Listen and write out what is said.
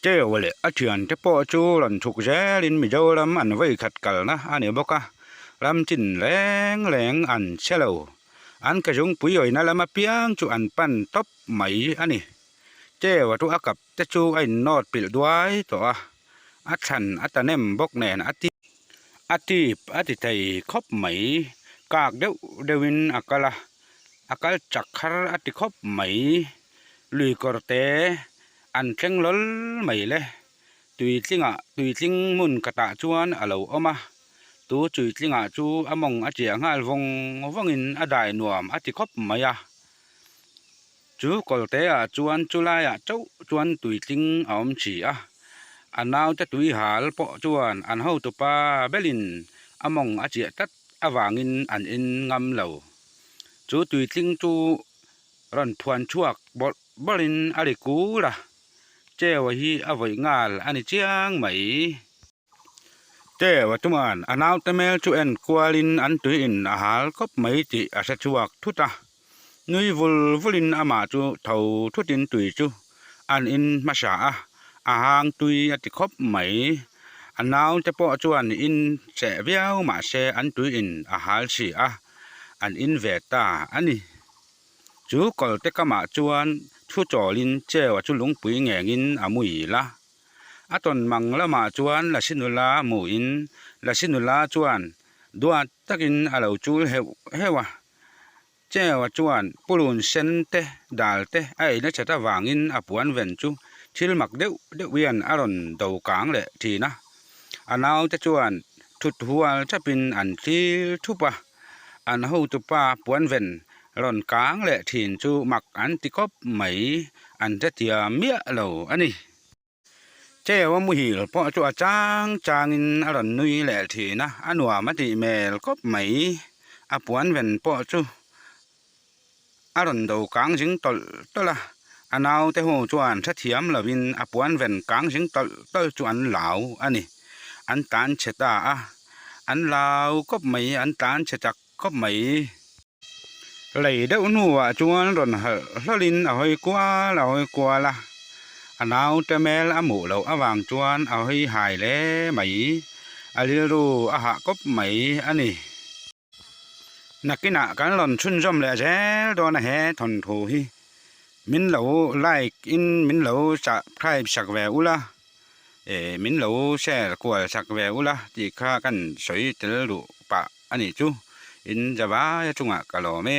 Teu leh a thiante pawh chu rawn chhuk zelin Mizoram an vawikhat kalna a ni bawk a, ram chin reng reng an chhe lo. An ke zungpui awina lam apiang chu an pan tawp mai a ni. Teu a chu a kap te chu a innawt pilh duai tawh a, a thlan a ta nem bawk nen a ti a tip a ti thei khawp mai. Kak deuh deuhin a kal a, a kal chak har a ti khawp mai. Lui kawr te an thleng lawl mai le. Tuitlingah tuitling hmun khatah chuan a lo awm a, tu tuitlingah chu a mawng a chiah nghal vawng vawngin a dai nuam a ti khawp mai a. Chu kawlteah chuan chu laiah chauh chuan tuitling a awm thi a, a naute tui hal pawh chuan an hotupa belin a mawng a chiah tlat avangin an in ngam lo. Chu tuitling chu rawn phuan chhuak bawrh bawrhin a ri kul a, Cheua hi a vawih nghal a ni chiang mai. Cheua chuan a naute hmel chu en kualin an tuiin a hal khawp mai tih a hre chhuak thut a, nui vul vulin amah chu tho thutin tui chu an in hmasa a, a hang tui a ti khawp mai. A naute pawh chuan in cheh viau mahse an tuiin a hal si a, an in ve ta a ni. Chu kawlte kamah chuan thu chawlin Cheua chu lungpui ngengin a muil a. A tawn mang lamah chuan Lasi nula hmuhin Lasi nula chuan duat takin a lo chul heuh heuh a. Cheua chuan purun sen te dal te a ei nachat avangin a puan ven chu thil mak deuh deuh hian a rawn do kang leh thin a. A naute chuan thut hual thapin an thlir thup a. An hotupa puanven rawn kang leh thin chu mak an ti khawp mai, an hrethiam miah lo a ni. Cheu a muhil pawh chu a chang changin a rawn nui leh thin a, a nuam a tih hmel khawp mai. A puanven pawh chu a rawn do kang zing tawlh tawlh a, a naute ho chuan hrethiam lovin a puanven kang zing tawlh tawlh chu an lau a ni. An tlan chhe ta a, an lau khawp mai, an tlan chhe chak khawp mai. Lei deuh hnuah chuan rawn halh hlawlhin a hawi kual a hawi kual a, a naute hmel a hmuh loh avang chuan a hawi hai hle mai, a rilru a hah kawp mai a ni. Nakinah kan rawn chhunzawm leh zel dawn a he thawnthu hi min lo like in min lo subscribe sak ve ula eh min lo share kual sak ve ula tih kha kan sawi tel duh pah a nih chu in zavai a chungah ka lawm e.